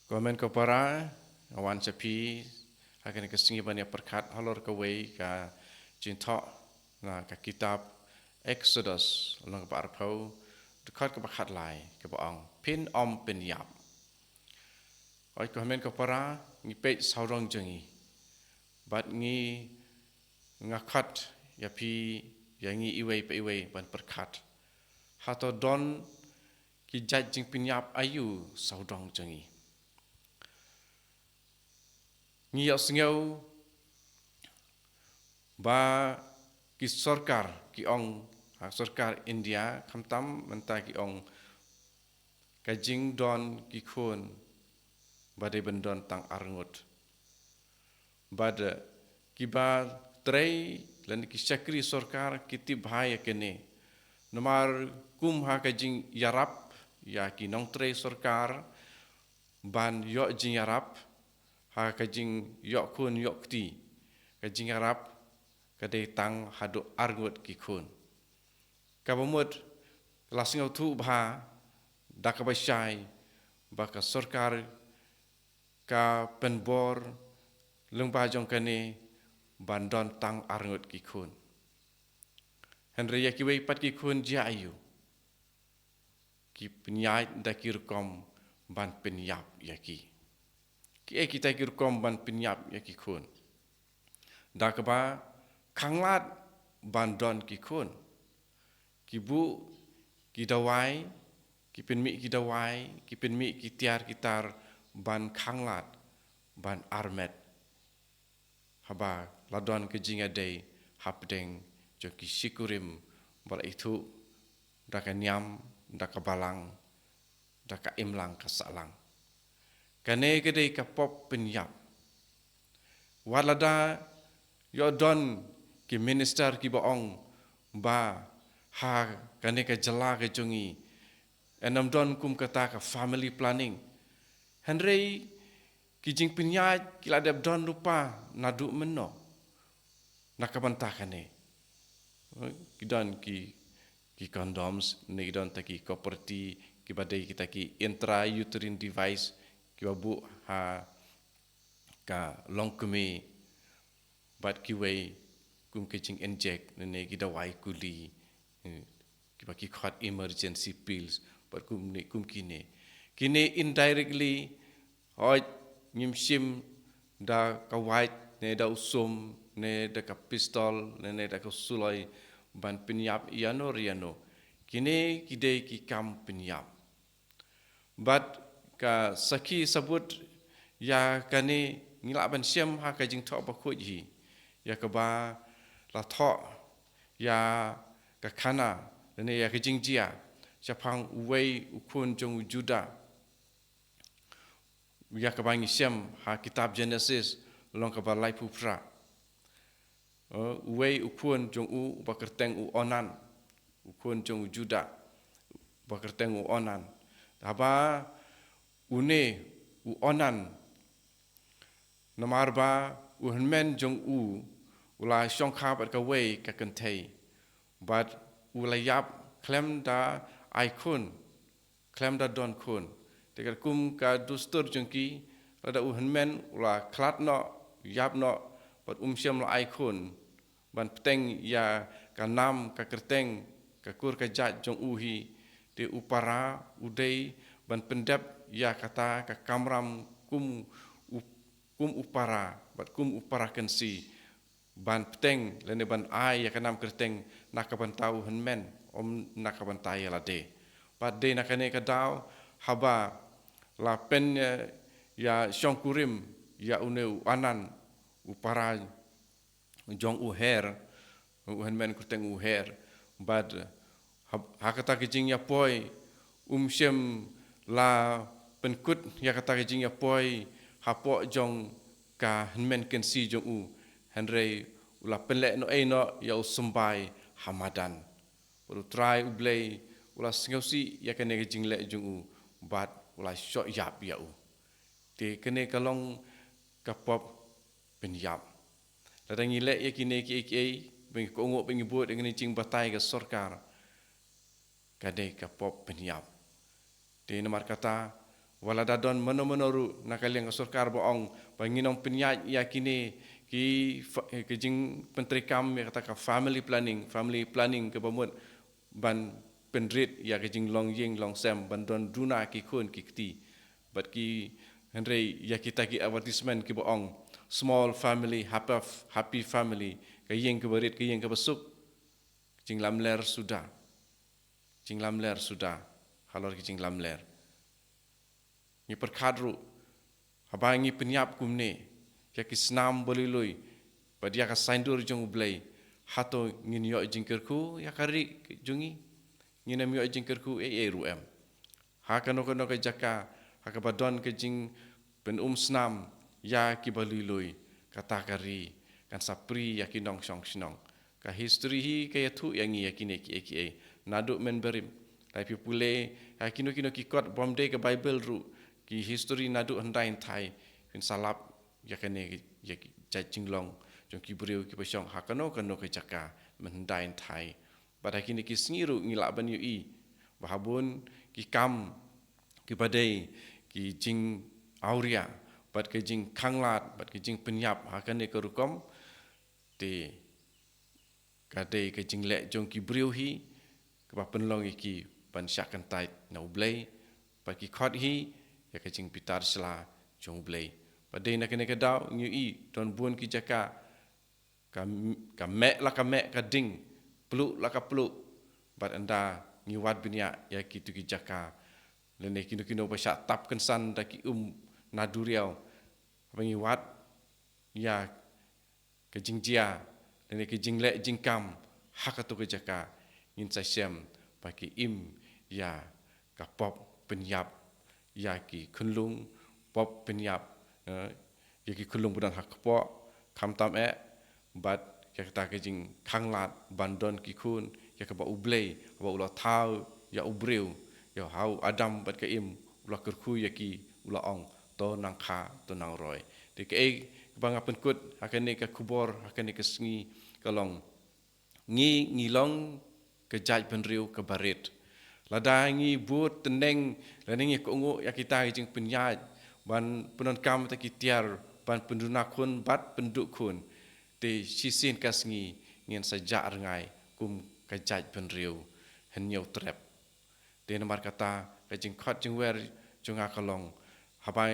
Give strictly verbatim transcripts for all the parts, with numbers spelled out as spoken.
Ko hynmen ko para, nga wan sha phi ha kane ka sngi ban ïa pyrkhat halor kawei ka jingthoh na ka kitab Exodus, lynnong kaba arphew, dkhot kaba khatlai, kaba ong, phin ym pynïap. Oi ko hynmen ko para, ngi peit sawdong jong ngi. Bad ngi nga khot ïa phi, ïa ngi iwei pa iwei ban pyrkhat. Hato don ki jait jingpynïap aïu sawdong jong ngi? Ngi ïohsngew ba ki sorkar ki ong, ha sorkar India khamtam mynta ki ong ka jingdon ki khun ba dei ban don tang arngut. Bad kiba trei lane ki shakri sorkar ki tip bha ïa kane. Namar kum ha ka jingïarap ïa ki nongtrei sorkar ban ïoh jingïarap ha ka jingïoh khun ïoh kti, ka jingïarap ka dei tang haduh arngut ki khun. Kaba mut la sngewthuh bha da kaba shai ba ka sorkar ka pynbor lyngba jong kane ban don tang arngut ki khun. Hynrei ïa kiwei pat ki khun jia aïu? Ki pynïaid da ki rukom ban pynïap ïa ki. Kiei kita ki rukom ban pynïap ïa ki khun? Da kaba khanglad ban don ki khun. Ki buh ki dawai, ki pynmih ki dawai, ki pynmih ki tiar ki tar ban khanglad, ban armet. Haba la don ka jingïadei hapdeng jong ki shikurim ba la ithuh da ka niam, da ka balang, da ka imlang ka sahlang. Kane ka dei ka pop pynïap. Wat lada ïoh don ki minister kiba ong ba ha kane ka jylla ka jong ngi yn ym don kum kata ka family planning. Hynrei ki jingpynïaid ki la dep don lypa naduh mynno? Na ka bynta kane ki don ki, ki condoms, ne ki don ta ki koperti, kiba dei kita ki intrauterine device, kiba buh ha ka longkmie, bad kiwei kum ki jing inject, ne, ne ki dawai kuli, eh, kiba ki khot emergency pills, bad kum ne, kum kine. Kine indirectly, hooid ngim shim da ka wait, ne da u sum, ne da ka pistol, ne, ne da ka suloi, ban pynïap ïano re ïano. Kine ki dei ki kam pynïap. Bad ka sakhi sabut ïa kane ngi lah ban shem ha ka Jingthoh Bakhuid hi, ïa kaba la thoh ïa ka khana, ne ïa ka jingjia shaphang uwei u khun jong u Judah, ïa kaba ngi shem ha kitab Genesis, lynnong kaba laiphew phra. Eh, uwei u khun jong u uba kyrteng u Onan, u khun jong u Judah uba kyrteng u Onan. Haba une u Onan, namar ba u hynmen jong u u la shongkha bad kawei ka kynthei, bad u la ïap khlem da ai khun, khlem da don khun. Te katkum ka dustur jong ki, lada u hynmen u la khlad noh, ïap noh, bad um shym la ai khun, ban bteng ïa ka nam, ka kyrteng, ka kur ka jait jong u hi, te u para u dei ban pyndep ïa kata ka kamram kum u, kum u para, bad kum u para kynsi, ban bteng lane ban ai ïa ka nam kyrteng na ka bynta u hynmen, ym na ka bynta ïa lade. Bad dei na kane ka daw haba la pyn, eh, ïa shongkurim ïa une u Onan, u para jong u Hur, u hynmen kyrteng u Hur, bad ha, ha kata ka jingïapoi, um shym la pynkut ïa kata ka jingïapoi hapoh jong ka hynmen kynsi jong u, hynrei u la pynleh noh ei noh ïa u symbai ha madan. Bad U Trai U Blei u la sngewsih ïa kane ka jingleh jong u, bad u la shoh ïap ïa u. Te kane ka long ka pop pynïap. Lada ngi leh ïa kine kiei kiei, ba ngi kohnguh, ba ngi bud ïa kane ka jingbatai ka sorkar, ka dei ka pop pynïap. Te namar kata, Wat la da don mano mano ruh na ka liang ka sorkar ba ong ba ngin ym pynïaid ïa kine ki fa-, ki jingpyntreikam ïa kata ka family planning, family planning kaba mut ban pynrit ïa ka jinglong ïing long sem, ban don duna ki khun ki kti. Bad ki, hynrei ïa kita ki advertisement kiba ong small family, happy, happy family, ka ïing kaba rit, ka ïing kaba suk. Jinglamler suda. Jinglamler suda. Halor ki jinglamler. Ngi pyrkhat ruh, haba ngi pynïap kumne ïa ki snam ba lui lui bad ïa ka saiñdur jong U Blei, hato ngin ïoh jingkyrkhu ïa ka ri jong ngi? Ngin ym ïoh jingkyrkhu ei ei ruh em. Ha kano kano ka jaka ha kaba don ka jingpynum snam ïa kiba lui lui, kata ka ri kan sa pri ïa ki nongshong shnong. Ka history hi ka ïathuh ïa ngi ïa kine kiei kiei. Naduh mynbarim, lada phi pule ha kino kino ki kot bym dei ka Baibl ruh, ki history naduh hyndai hynthai, phin sa lap ïa kane, ïa ki jait jinglong jong ki briew kiba shong ha kano kano ka jaka mynhyndai hynthai. Bad ha kine ki sngi ruh ngi lah ban ïohi ba ha bun ki kam kiba dei ki jingawria bad ki jingkhanglad bad ki jingpynïap ha kane ka rukom, te ka dei ka jingleh jong ki briew hi kaba pynlong ïa ki ban shah kyntait na U Blei, bad ki khot hi ïa ka jingbitar shla jong U Blei. Bad dei na kane ka daw ngi ïohi don bun ki jaka ka, ka meh la ka meh ka ding, pluh la ka pluh. Bad ynda ngi wad bniah ïa kitu ki jaka, lane kino kino ba shah tap kynsan da ki um na duriaw, ba ngi wad ïa ka jingjia lane ka jingleh jingkam ha katu ka jaka, ngin sa shem ba ki im ïa ka pop pynïap ïa ki khunlung, pop pynïap, eh, ïa ki khunlung ba don ha kpoh, khamtam eh bad ïa kata ka jingkhanglad ban don ki khun ïa kaba U Blei, ba u la thaw ïa u briew, ïa ha u Adam bad ka Im, u la kyrkhu ïa ki, u la ong, to nang kha, to nang roi. Te kaei kaba nga pynkut ha kane ka khubor ha kane ka sngi ka long, ngi, ngi long ka jaitbynriew kaba rit. Lada ngi bud tneng, lada ngi kohnguh ïa kita ki jingpynïaid ban pyndonkam ïa kita ki tiar ban pynduna khun bad pynduh khun, te shisien ka sngi ngin sa jah rngai kum ka jaitbynriew Hynñiewtrep. Te namar kata ka jingkhot jingwer jong nga ka long, haba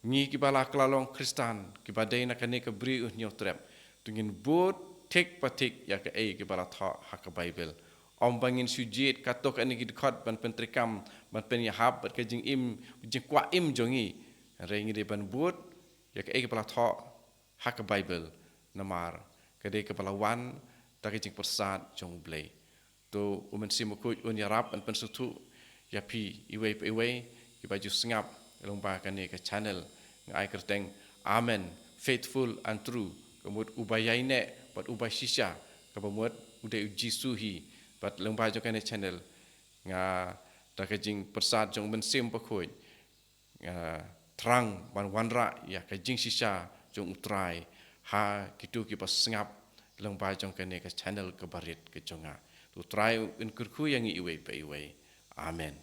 ngi kiba la kylla long Khristan, kiba dei na kane ka bri u Hynñiewtrep, to ngin bud thik pa thik ïa kaei kaba la thoh ha ka Baibl. Ym ba ngin shu jied katto katne ki dkhot ban pyntreikam, ban pynïahap bad ka jingim, jingkwah im jong ngi. Hynrei ngi dei ban bud ïa kaei kaba la thoh ha ka Baibl, namar ka dei kaba la wan da ka jingpyrsad jong U Blei. To U Mynsiem Bakhuid un ïarap ban pynsngewthuh ïa phi iwei pa iwei kiba ju sngap lyngba kane ka channel. Nga ai kyrteng Amen, Faithful and True, ka mut uba ïaineh bad uba shisha, kaba mut u dei U Jisu hi. Bad lyngba jong kane channel, nga, da ka jingpyrsad jong U Mynsiem Bakhuid, ah, thrang ban wanrah ïa ka jingshisha jong U Trai ha kito kiba sngap lyngba jong kane ka channel kaba rit ka jong nga. To U Trai un kyrkhu ïa ngi iwei pa iwei. Amen.